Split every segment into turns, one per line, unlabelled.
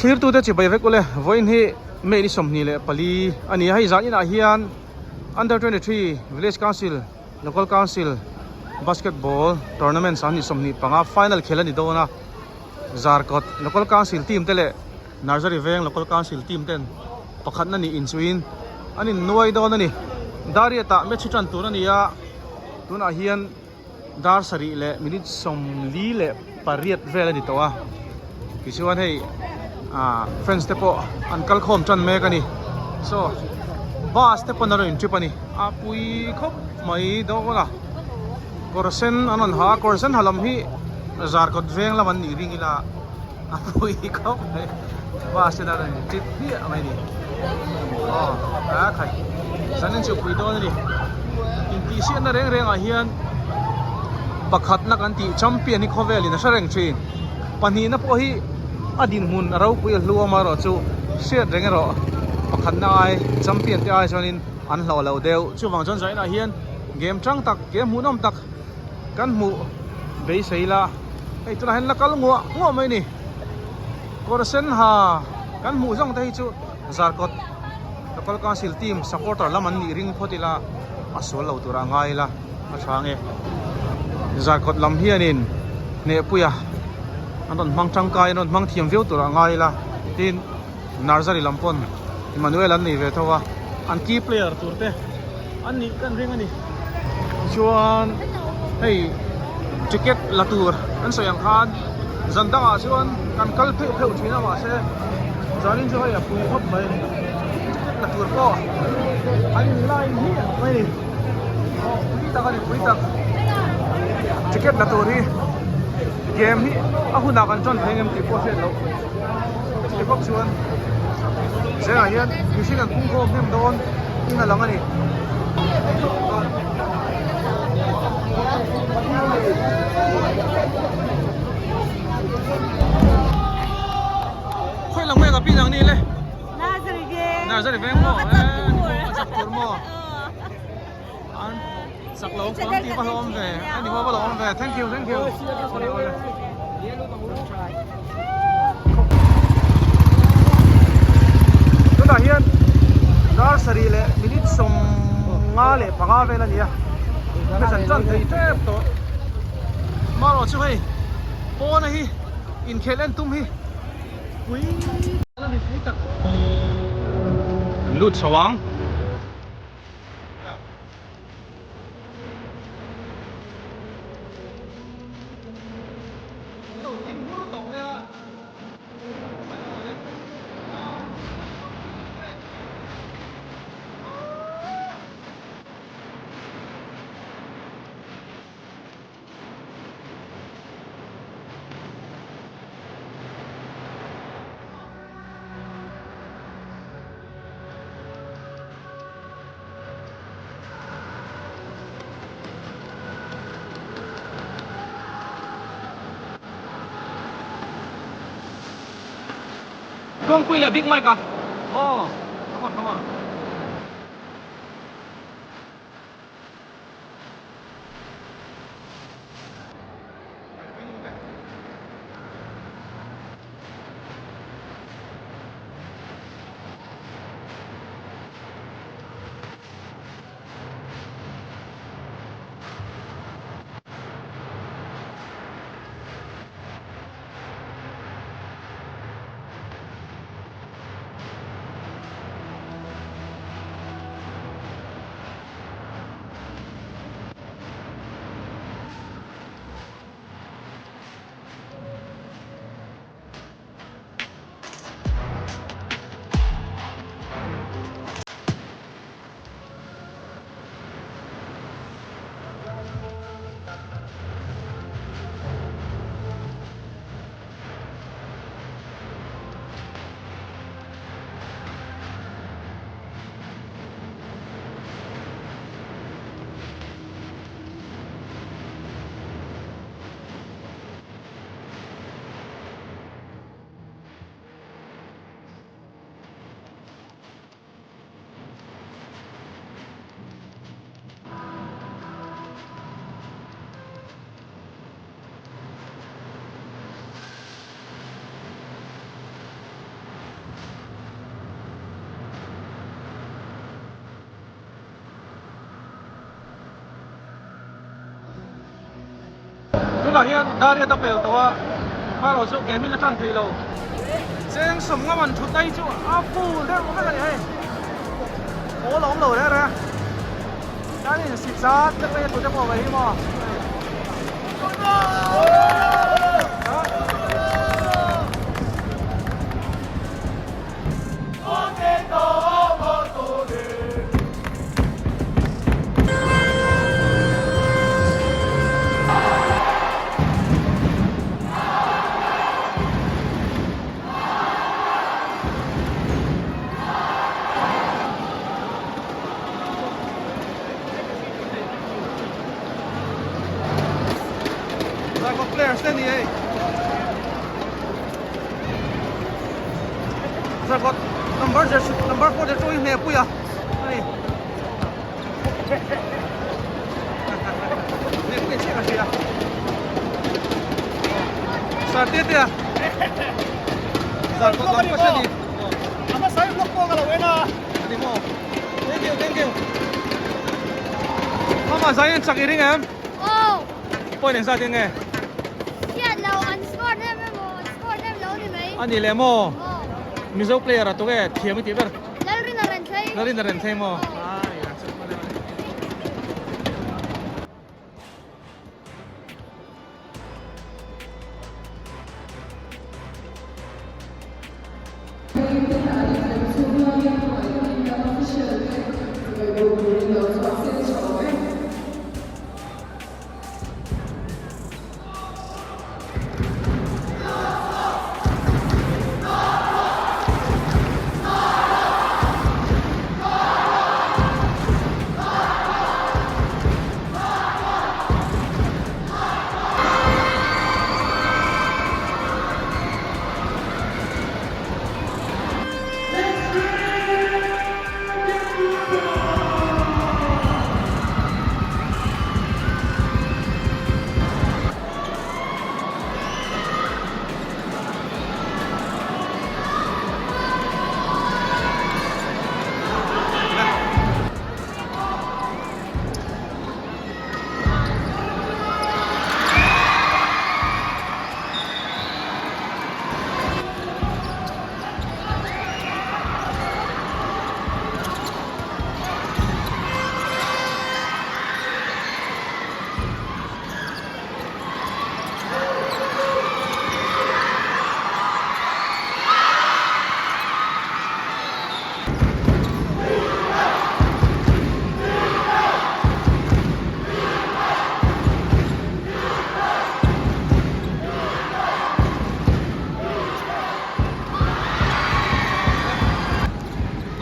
Thlirtute chibai vek ule, vawiin hi May ni 24 a ni a, hei zan inah hian Under 23 Village Council, Local Council Basketball Tournament 2025 final khel a ni dawn a, Zarkawt Local Council team te leh Nursery Veng Local Council team ten pakhatna nih inchuhin an innuai dawn a ni. Dariatah match hi tan tur a ni a, tunah hian. Dar sarih leh minute 48 vel a ni tawh a, tichuan hei ah fans te pawh an kal khawm tan mek a ni, saw bus te pawn a rawn in trip a ni, a pui khawp mai dawn a, kawr sen an rawn ha a, kawr sen ha lam hi Zarkawt veng lam an nih ring ila. A pui khawp mai bus in a rawn tit hmiah mai a ni aw a khai zanin chu pui dawn a ni intihsiakna reng reng ah hian pakhatna kan tih champion hi khawvel in a hre reng thin pahnihna pawh hi a dinhmun a ropui a hlu awm erawh chu hriat reng erawh pakhatna ai champion te ai chuanin an hlawh lo deuh chuvang chuan zainah hian game tang tak game hmuhnawm tak kan hmuh beisei la hei tunah hian la kal nguah nguah mai a ni kawr sen ha kan hmuh zawng te hi chu Zarkawt local council team supporter lam an nih ring phawt ila a sual lo tur a ngai ila a tha ang e Zarkawt lam hianin Hnehpuia an rawn hmang tangkai an rawn hmang thiam viau tur a ngai ila tin. Nursery lam pawn Emmanuel an nei ve tho a, an key player tur te an nih kan ring a ni. Tichuan hei ticket la tur an sawi ang khan zan dangah chuan kan kal pheuh pheuh thin a mahse zanin chu hei a pui khawp mai ticket la tur pawh an in line hmiah mai a ni. Aw pui tak a ni pui tak ticket la tur hi game hi a hunah kan tan thei ang em tih pawh a hriat loh. Chutih bawk chuan zengah hian mihring an pung khawm hnem dawn in a lang a ni. Khawi lang mai ka pin ang ni le.
Nazari veng.
Nazari veng maw? A chak tur maw? An chak lo ang tih va hlawm ve. Ani maw va lo awm ve. Thank you, thank you. Tunah hian dar sarih leh minute 55 vel a ni a match an tan thei tep tawh marawh chu hei pawna hi inkhelh en tum hi pui a ni pui tak lut chho ang. Kawngpui leh Big Mike a aw come on come on. Tunah hian dar riat a pel tawh a, amaherawh chu game in a tan thei lo. Cheng sawmnga man thut ai chu a full deuh vek a ni hei. Pawl a awm lo reng reng a. Chuan in sit zat vek mai a tute pawh ve hi maw. Zarkawt players te a ni hei. Zarkawt number jersey number 4 jersey hi hne pui a ani. Hne pui chiah ka hria. Sir te te a. Zarkawt lam pawh a ni.
Ama sai vlog pawh ka lo en a.
Ani maw. Thank you, thank you. Mama zai an chak i ring em?
Aw.
Point engzat in nge?
Hriat lo, an score hnem emaw, an score hnem lo ni mai.
Ani leh maw?
Aw.
Mizo player a tuke thiam i tih ber?
Lalrina Renthei.
Lalrina Renthei maw?
Aw.
Ai, an chak hman em.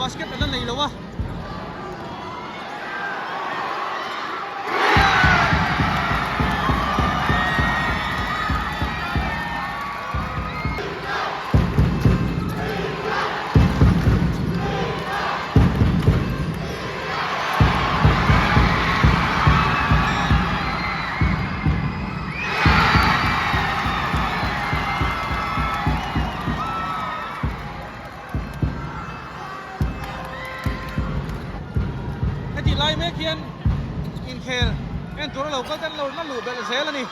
Basket an la nei lo a. Heti lai mek hian inkhel en tur a lo kal te an lo la luh belh zel a ni.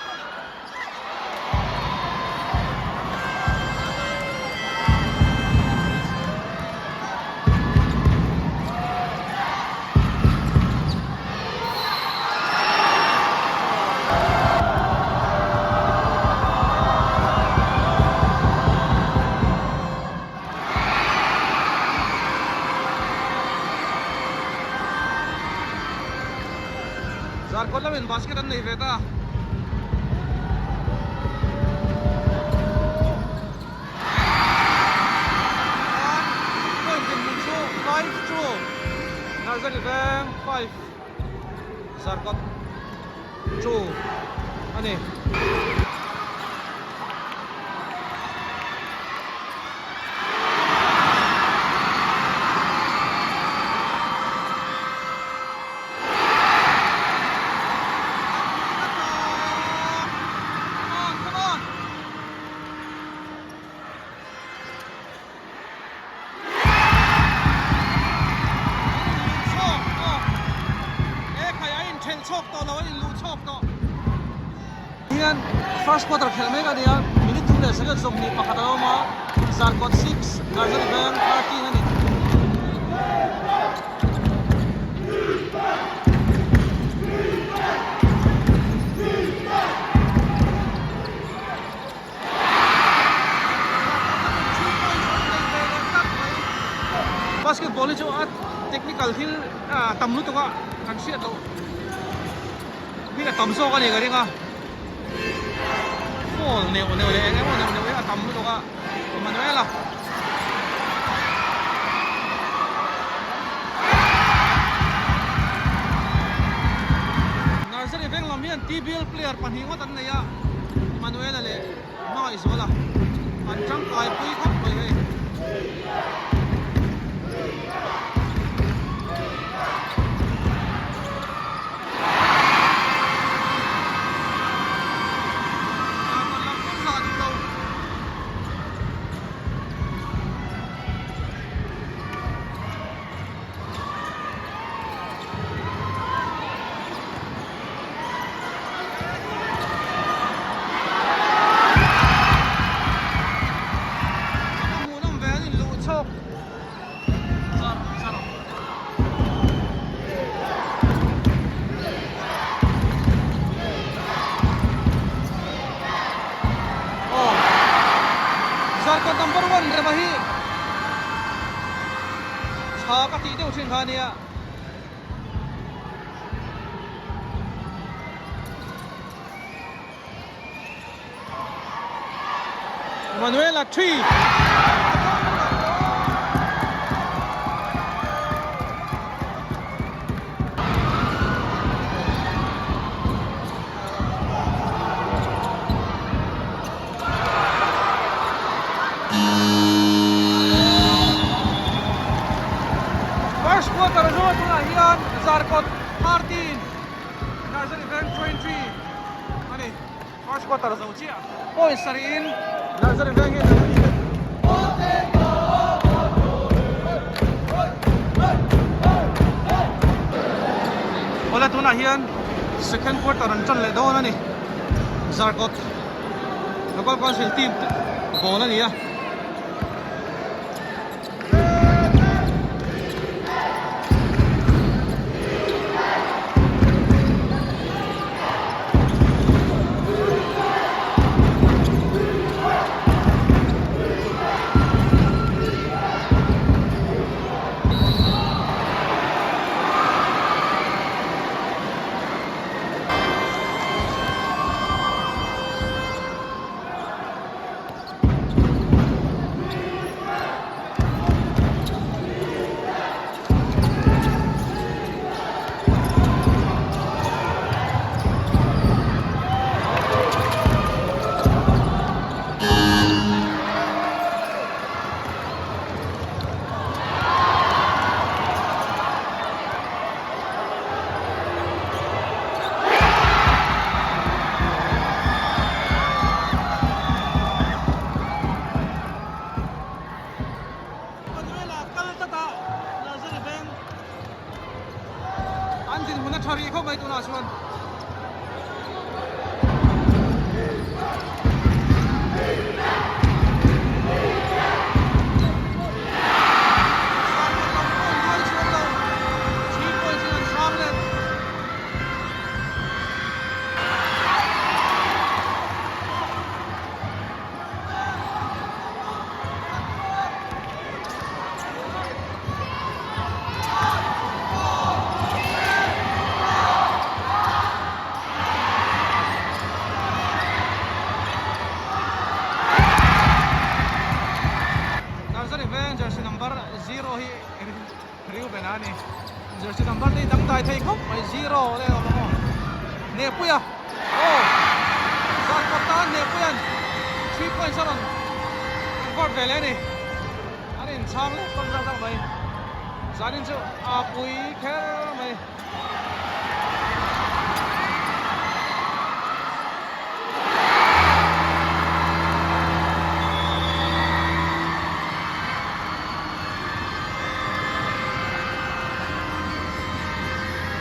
Zarkawt lamin basket an nei ve ta. Point in hmun chu 5-2 Narzary Veng 5 Zarkawt 2 a ni. hian first quarter khelh mek a ni a, minute thum leh second 21 a lo awm a, Zarkawt 6, Narzary Veng 13 a ni. Basketball hi chu a technical thil tam lutuk a kan hriat loh hi a tam zawk a ni ka ring a foul neuh neuh leh eng emaw neuh neuh hi a tam lutuk a Emmanuel-a. Nursery veng lam hian TBL player pahnih ngawt an nei a, Emmanuel-a leh Hmangaihzuala an tangkai pui khawp mai hei. Aw Zarkawt number one rema hi tha ka tih deuh thin kha a nia. Manuela Tree. First quarter zawng tunah hian Zarkawt 13 Nursery Veng 20 a ni. First quarter zo chiah point sarih in Nursery Veng hian an lead. Awle tunah hian second quarter an tan leh dawn a ni. Zarkawt Local Council team ball a ni a. Manuela kal tlat a Nursery Veng an dinhmun a tha rih khawp mai tunah chuan. Nursery Veng jersey number zero hi Reuben a ni. Jersey number te hi dangdai thei khawp mai zero le awm ang aw. Nehpuia aw Zarkawt tan Nehpuia'n three points a rawn convert ve leh a ni. An inchhang leh tawn zak zak mai. Zanin chu a pui kher mai.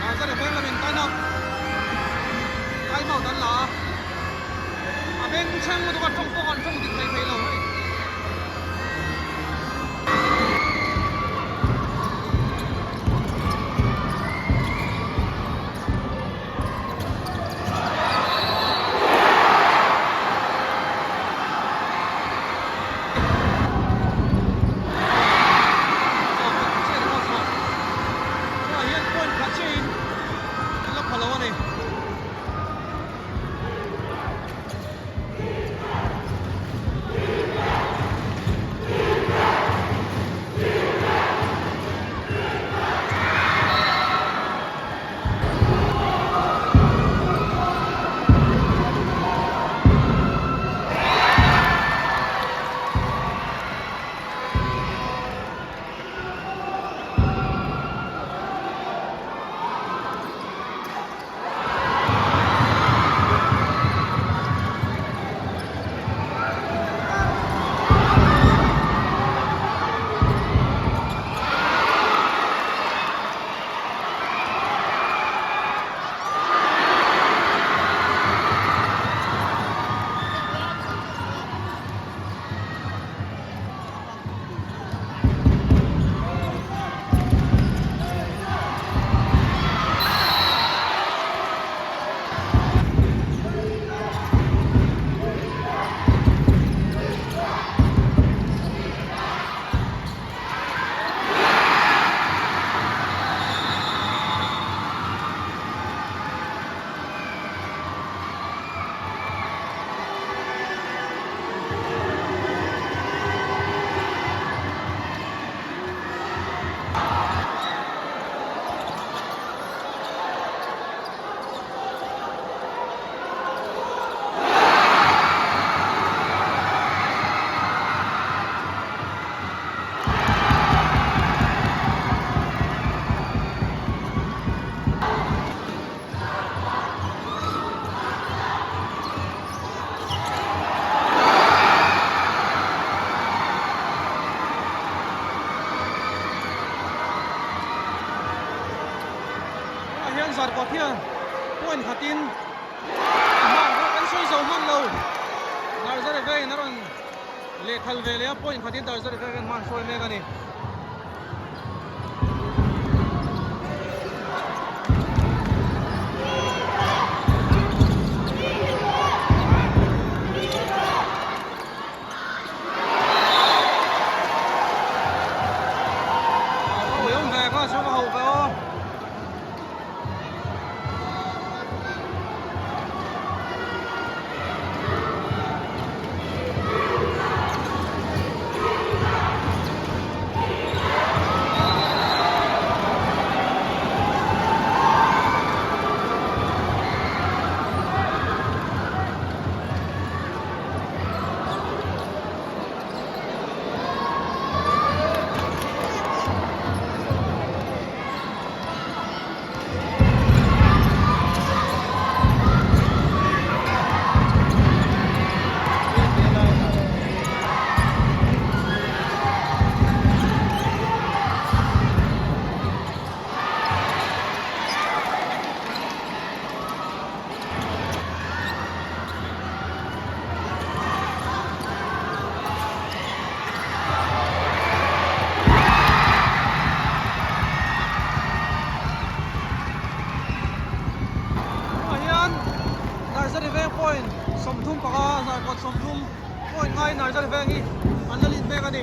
Nursery veng lamin time out time out an la a. A bengchheng lutuk a tawng pawh an tawng dik thei thei lo hei. Tunah hian Zarkawt hian point khatin a hman bawk an sawi zo hman lo. Darzare vengin a rawn lehkhal ve leh a, point khatin Darzare vengin hman hruai mek a ni. Tunah hian Narzary veng point 35 Zarkawt 30 point ngai Narzary veng hi an la lit mek a ni.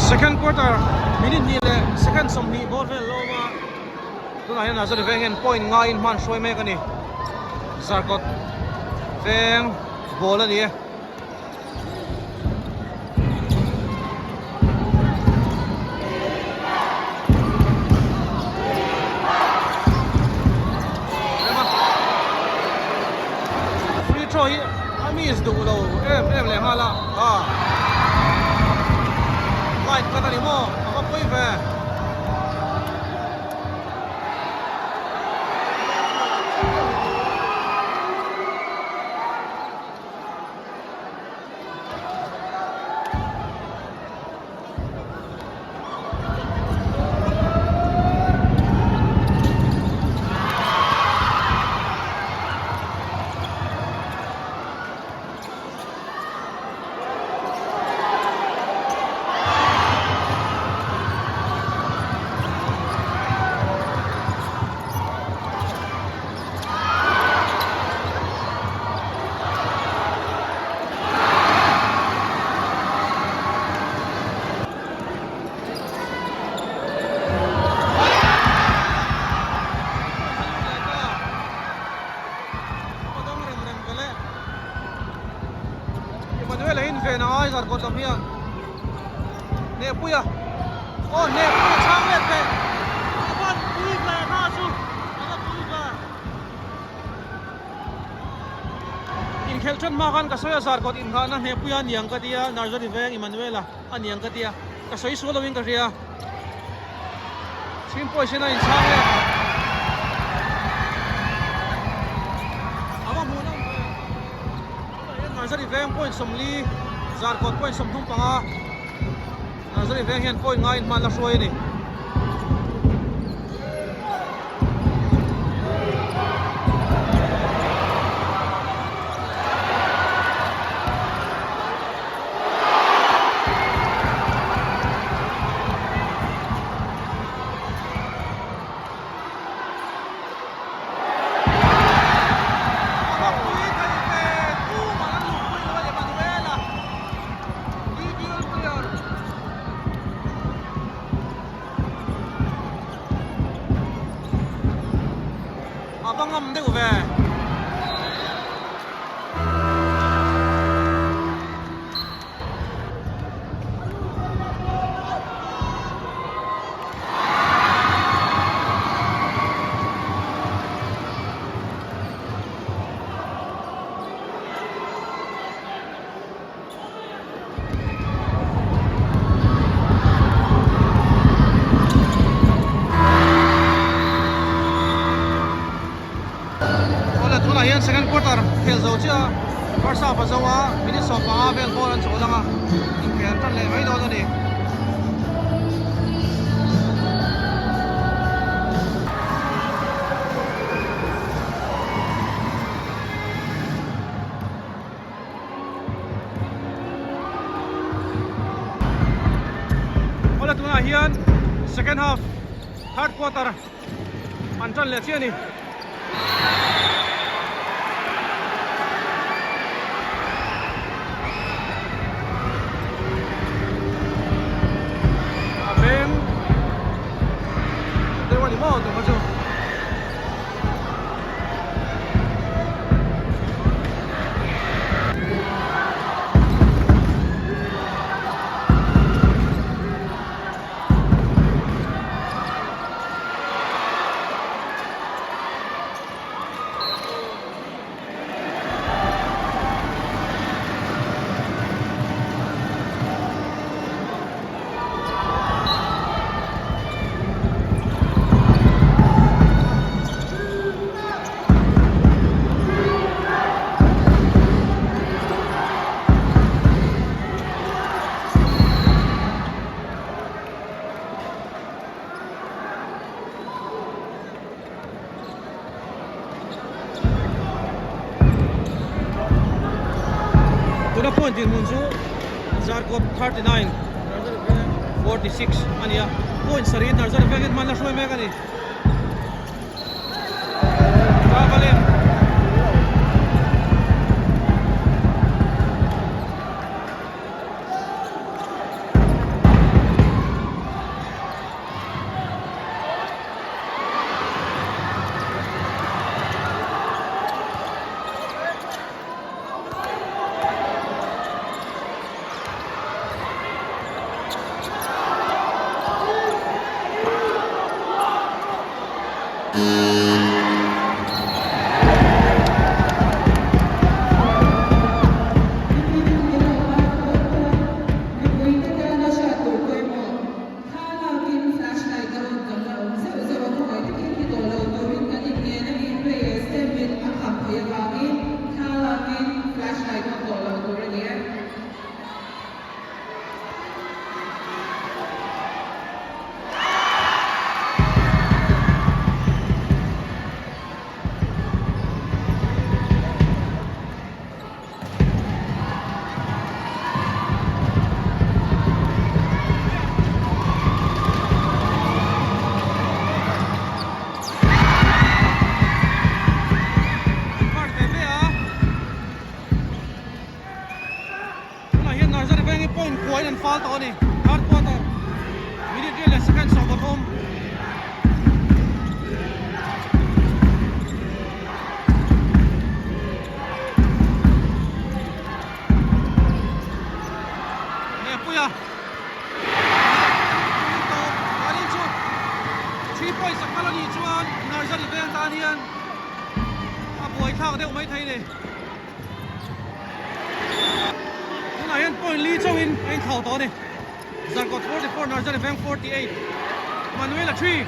Second quarter minute hnih leh second 20 bawr vel lo awm a tunah hian Narzary veng hian point ngaiin hman hruai mek a ni Zarkawt veng ball a ni e. Free throw hi a miss duh lo em em leh nghal a a light cut a ni maw a va pawi ve. A dawng rem rem ve le. Emmanuel-a hi inven a ngai Zarkawt lam hian. Hnehpuia aw Hnehpuia chhang let ve. A van pui ve kha chu a va pui ve. Inkhelh ṭan hma khan ka sawi a Zarkawt inghahna Hnehpuia a niang ka tia Narzary veng Emmanuel-a a niang ka tia ka sawi sual loin ka hria. Chhingpawih sen a inchhang let a va hmuh nawm ve. Tunah hian Narzary veng point 40 Zarkawt point 35 Narzary veng hian point ngaiin hman la hruai a ni. A va ngam deuh ve. Awle tunah hian second quarter khel zo chiah a first half a zo a minute 15 vel ball an chawl ang a inkhel tan leh mai dawn a ni. Awle tunah hian second half third quarter an tan leh chiah a ni. A veng deuh a ni maw tun kha chu. Tuna point dinhmun chu Zarkawt 39 46 a ni a, point sarih Narzary vengin hman la hruai mek a ni.
Mipuite tana hriat tur pawimawh, thla lakin flashlight a on kan la awm zeuh zeuh a, khawngaih takin ti tawh lo turin kan inngen a ni. Players te mit a kham theih avangin thla lakin flashlight on tawh lo tur a ni e.
Part ve ve a tunah hian Narzary veng hi point kua in an fal tawh a ni third quarter minute riat leh second 13. thlak deuh mai thei a ni. Tunah hian point li chauhin a inthlau tawh a ni. Zarkawt 44, Narzary Veng 48, Manuela 3.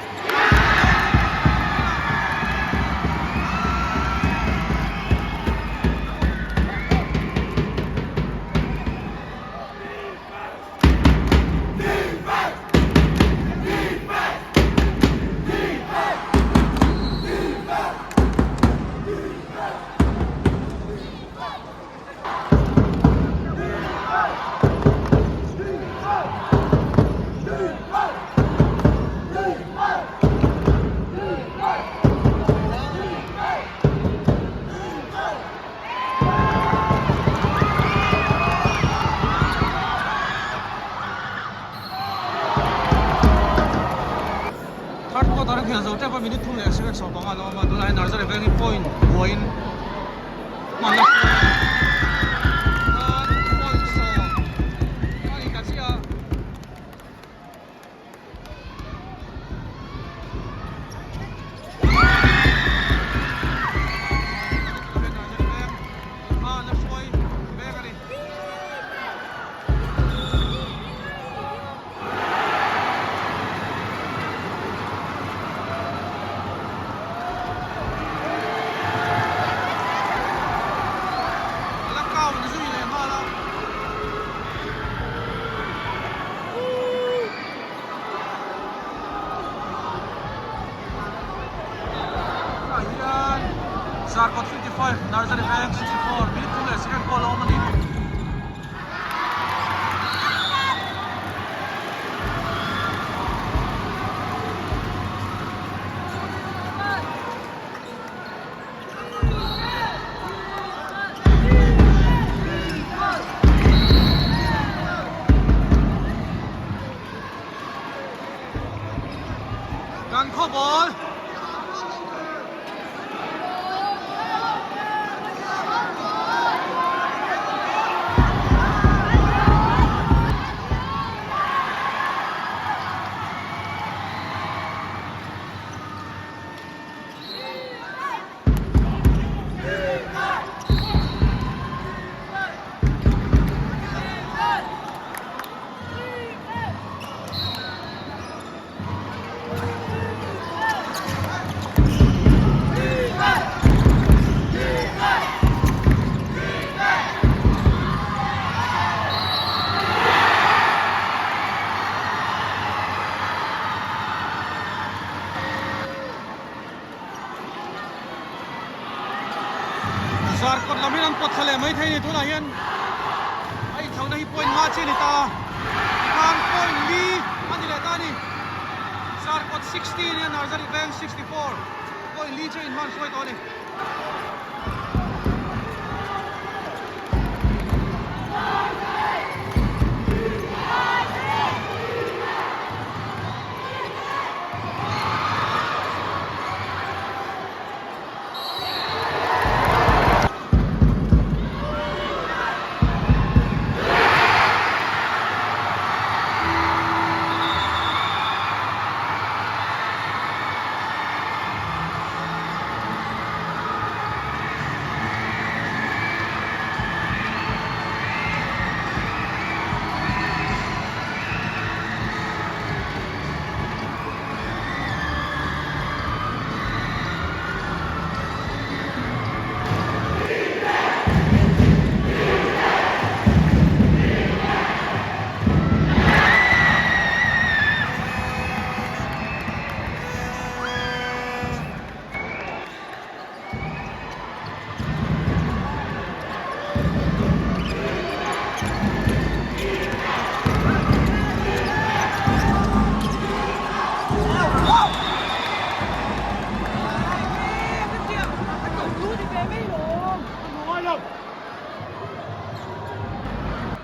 Third quarter a khel zo tep a minute thum leh second 15 a lo awm a tunah hian Narzary veng hi point buaiin hman la hruai a point 10 a ni ta chiah a. Tunah hian Zarkawt 55 Narzary Veng 64 minute thum leh second pawh a la awm a ni. Kan khaw ball. Zarkawt lam hian an pawt thla leh mai thei a ni tunah hian a inthlohna hi point nga chi a ni ta a tikhan point li a ni leh ta a ni Zarkawt 60 a nia Narzary Veng 64 point li chu a inhman hruai tawh a ni.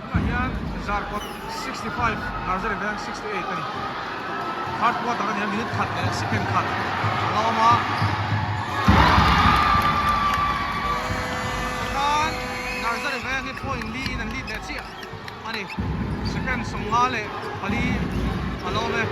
Tunah hian Zarkawt 65 Narzary Veng 68 a ni. Third quarter a ni a, minute khat leh second khat a la awm a. Tikhan Narzary Veng hi point li in an lead leh chiah a ni. Second 54 a la awm e.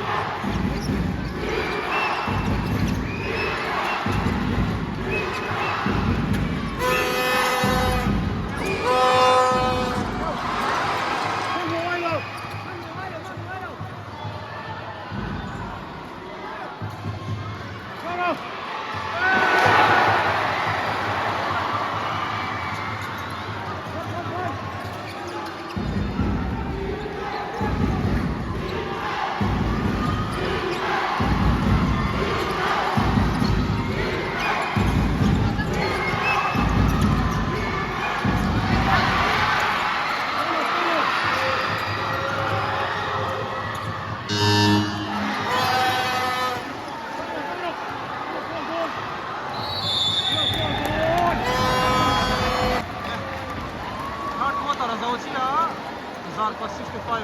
75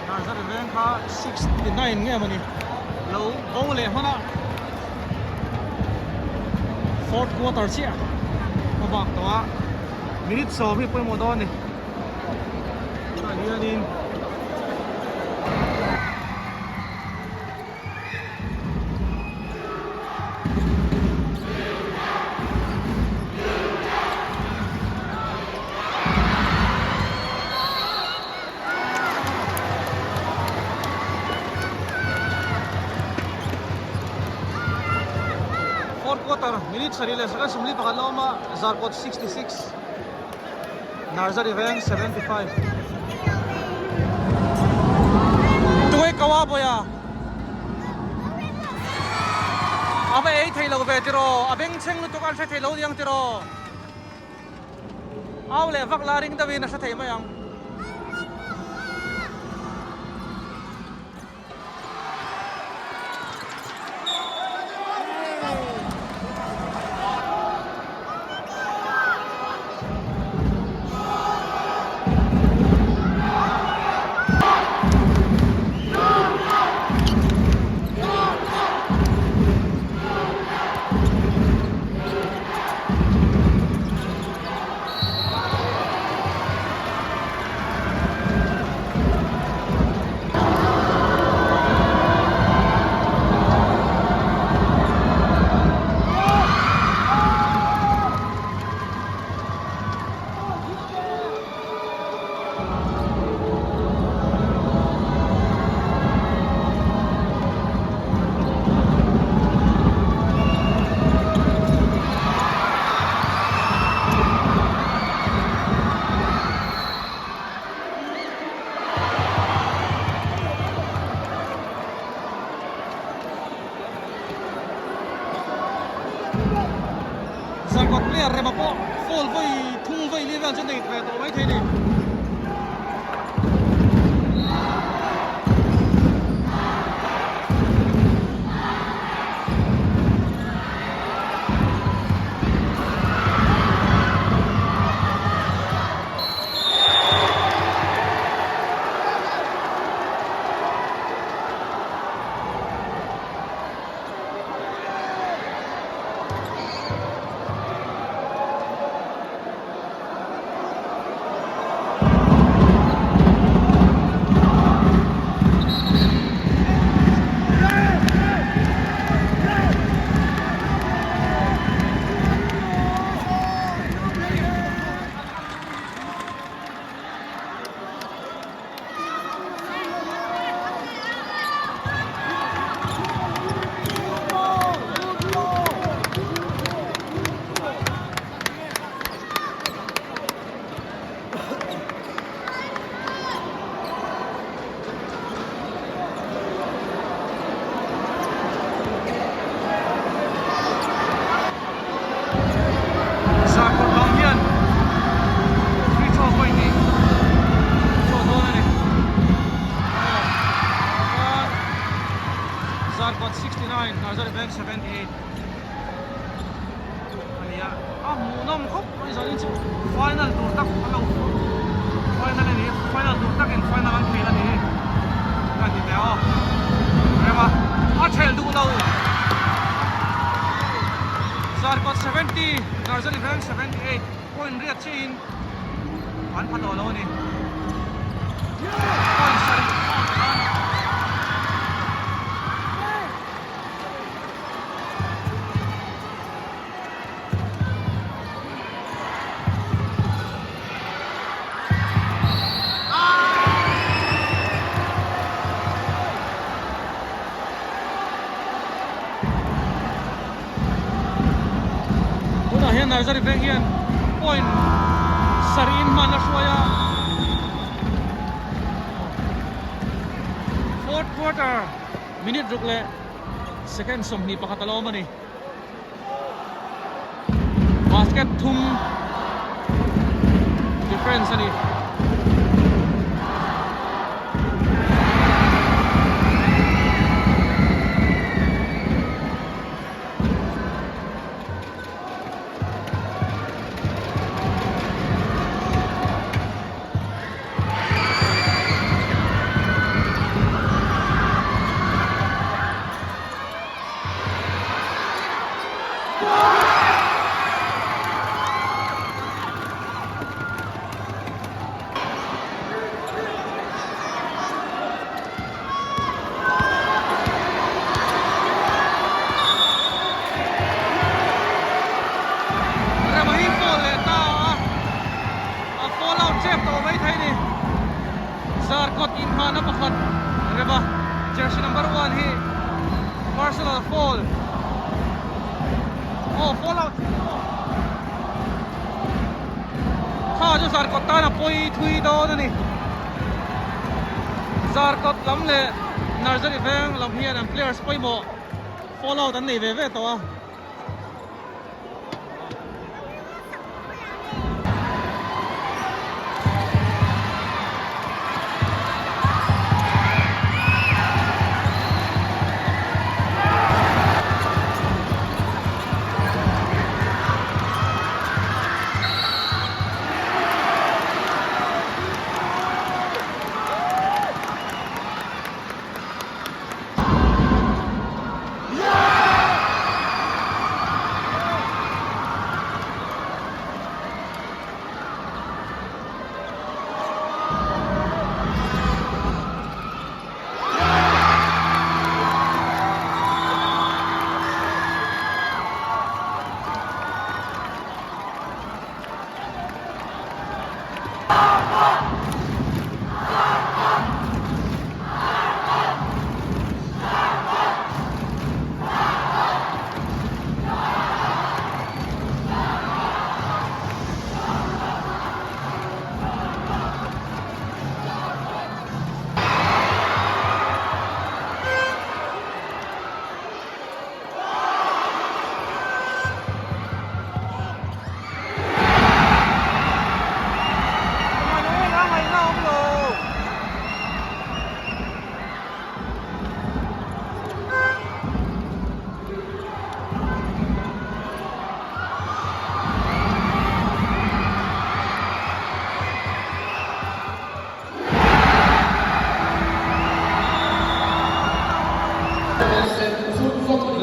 Narzary veng kha 69 nge mawni lo bo leh hman a fourth quarter chiah a bak tawh a minute sawm hi pawimawh dawn a ni tunah hianin Fourth quarter minute sarih leh second sawmli pakhat la awm a Zarkawt 66 Narzary veng 75 Tunge kawa bawia A va ei thei lo ve tiraw a bengchheng lutuk a an hre thei lo niang tiraw. Au leh vak la ring deuhin a hre thei mai ang. Zarkawt player rema pawh foul vawi thung vawi li vel chu nei ve tawh maithei a ni. Zarkawt lam hian free throw pawh in throw dawn a ni. Zarkawt 69, Narzary Bank 78 a ni a, a hmuhnawm khawp mai zanin chu final tur tak an lo final a ni final tur takin final an khel a ni ka ti teh aw rema a thelh duh lo Zarkawt 70 Narzary Bank 78 point riat chiahin an pha tawh lo a ni point sarih Tunah hian Narzary Veng hian point sarih in hman a hruai a fourth quarter minute ruk leh second 21 a lo awm a ni. Basket thum difference a ni. Zarkawt inhmahna pakhat rema jersey number one hi personal foul aw foul out kha chu Zarkawt tan a pawi thui dawn a ni Zarkawt lam leh Nursery veng lam hian an players pawimawh foul out an nei ve ve tawh a.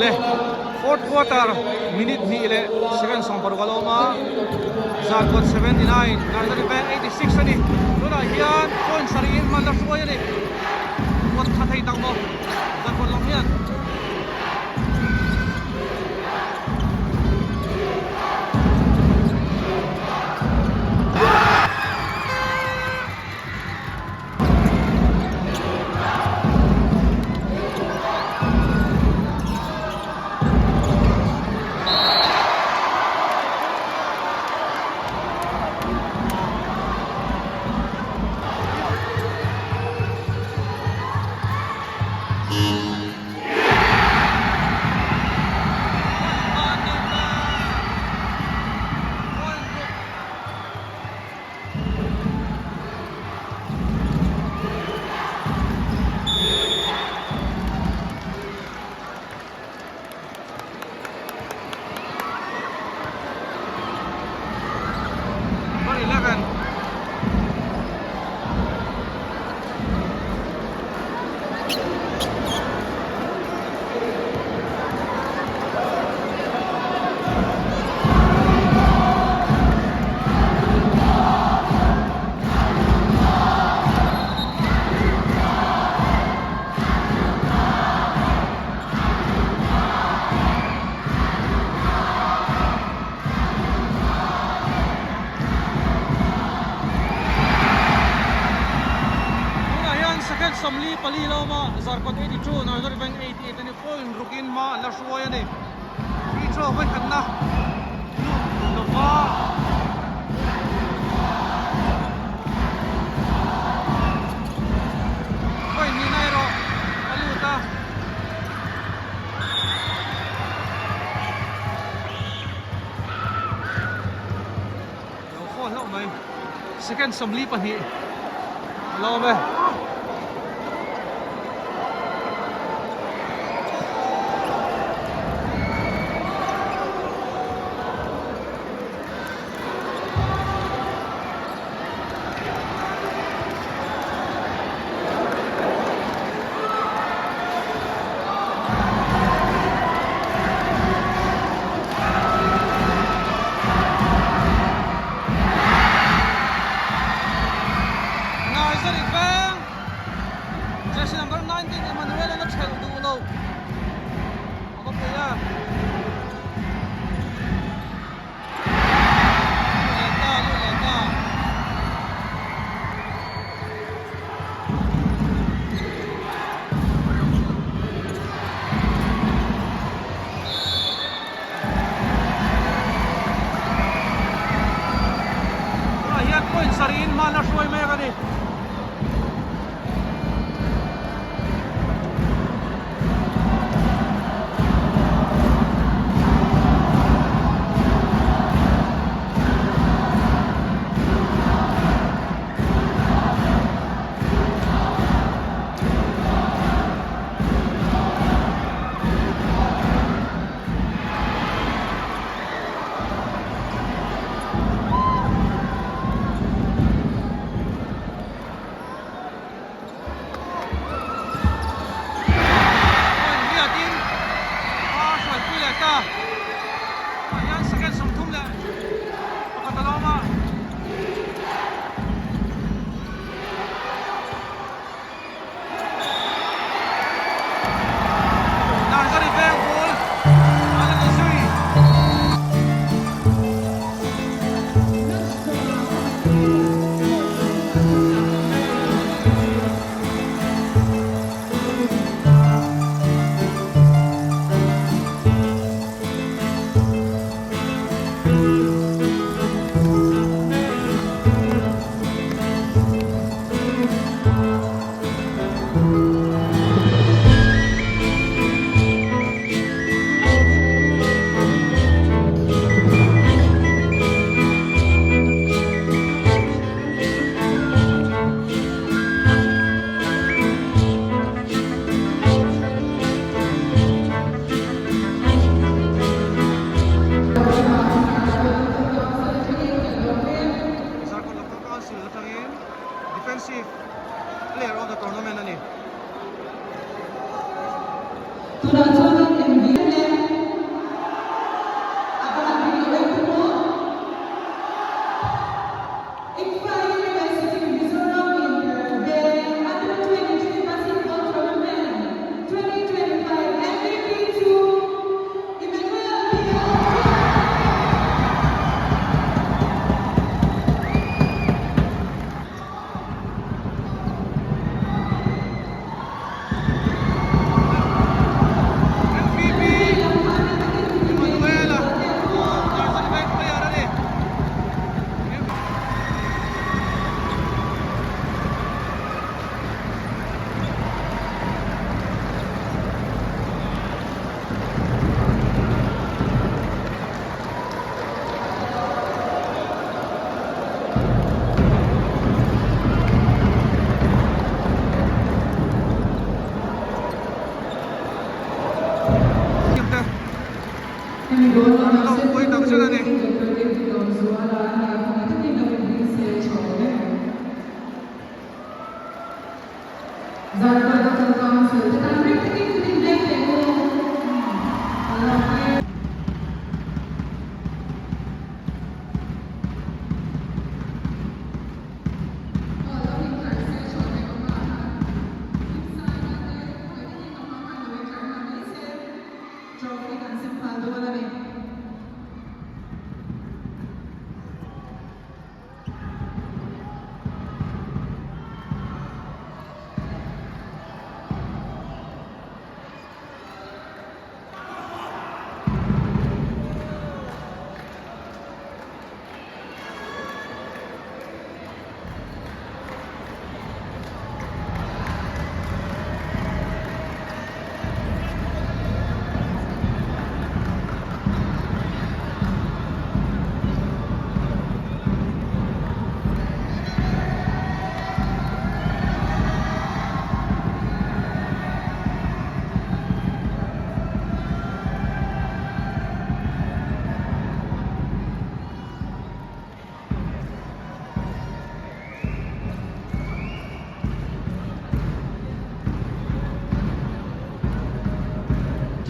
Le fourth quarter minute hnih leh second 60 a lo awm a Zarkawt 79 Nursery Bank 86 a ni tunah hian point sarih in hman la hruai a ni kawt tha thei tak maw Zarkawt lam hian. Tunah hian second 44 lawma Zarkawt 82 Nursery Bank 88 a ni point rukin hma an la hruai a ni. Free throw vawikhatna lut lova. Point nihna erawh a lut a. Lo faw hlauh mai. Second 42 a lo awm e. Nursery veng. pasarihin hman a hruai mek a ni. Riatin a hruaipui leh ta tah hian second 30 leh pakhat a lo awm a. Narzary veng ball a la ni zui. Zarkawt Local Council atangin Defensive Player of the Tournament a ni.
Tunah chuanin MV leh a ban bik lo em pawh ICFA University Mizoram Inter Bank Under 23 Basketball Tournament 2025 MVP chu Emmanuel P.
MVP Emanuela Narzary Veng player a ni. Lawmpui tak zet a ni.
Trophy kan sem nghal dawn a ni.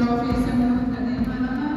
Trophy sem hun kan nei nghal ang a.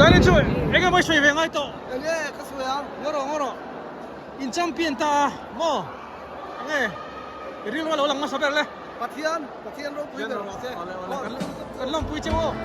Zanin chu eng emaw i sawi ve ngai tawh.
Enge ka sawi ang?
Ngaw rawh ngaw rawh. In champion ta a maw? Enge i rilru a lo lang hmasa ber le?
Pathian, Pathian ropui ber rawh se.
Awle awle kan lawmpui che maw?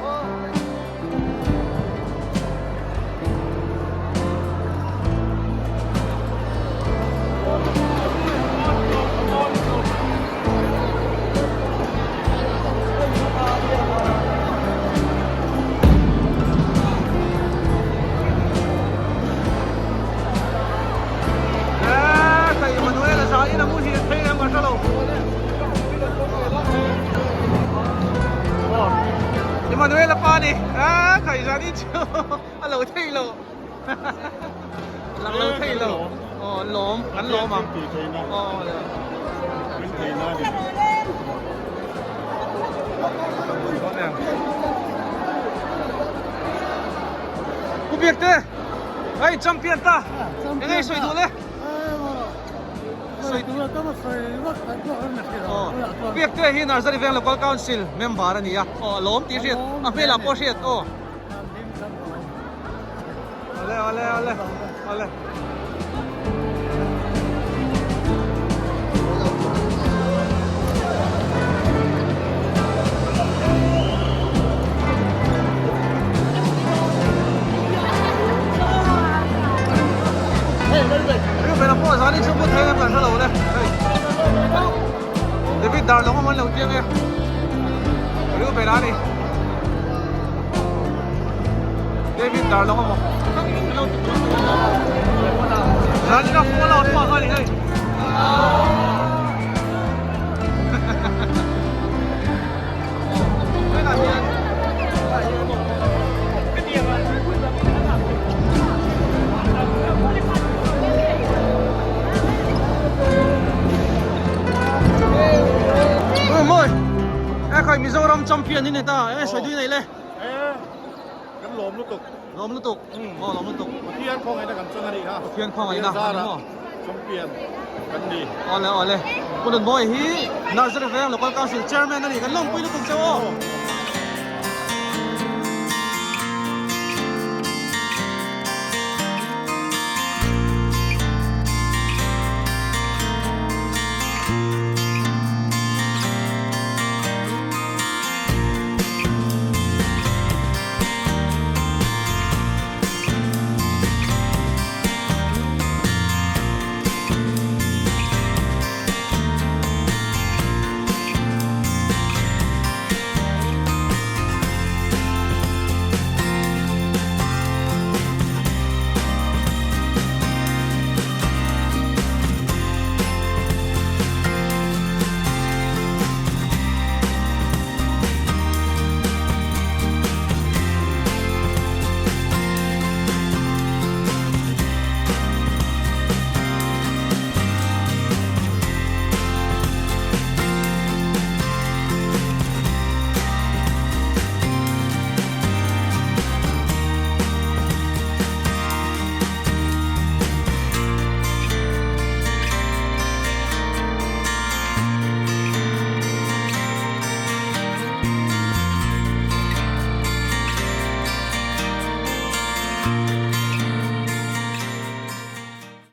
Emanuela pa ni a khai zan in chu a lo thei lo lang lo thei lo aw an lawm an lawm ang aw Pu Biakte hei champion ta eng nge sawi duh le Pu Biakte hi Narzary Veng Local Council member a ni a aw a lawm tih hriat a hmelah pawh hriat aw. Awle awle awle awle. David Darlong a man lo chiang e Reuben a ni David Darlong a maw Zan ka phone out pa kha ni hei Ui e khai Mizoram champion in ni ta e sawi dui nei le
Kan lawm lutuk
lawm lutuk aw lawm lutuk
Pathian khawngaihna kan chang a ni ha
Pathian khawngaihna a ni maw
Champion kan ni
Awle awle Pu Nunmawi hi Nazareth Veng Local Council Chairman a ni kan lawmpui lutuk cheu aw.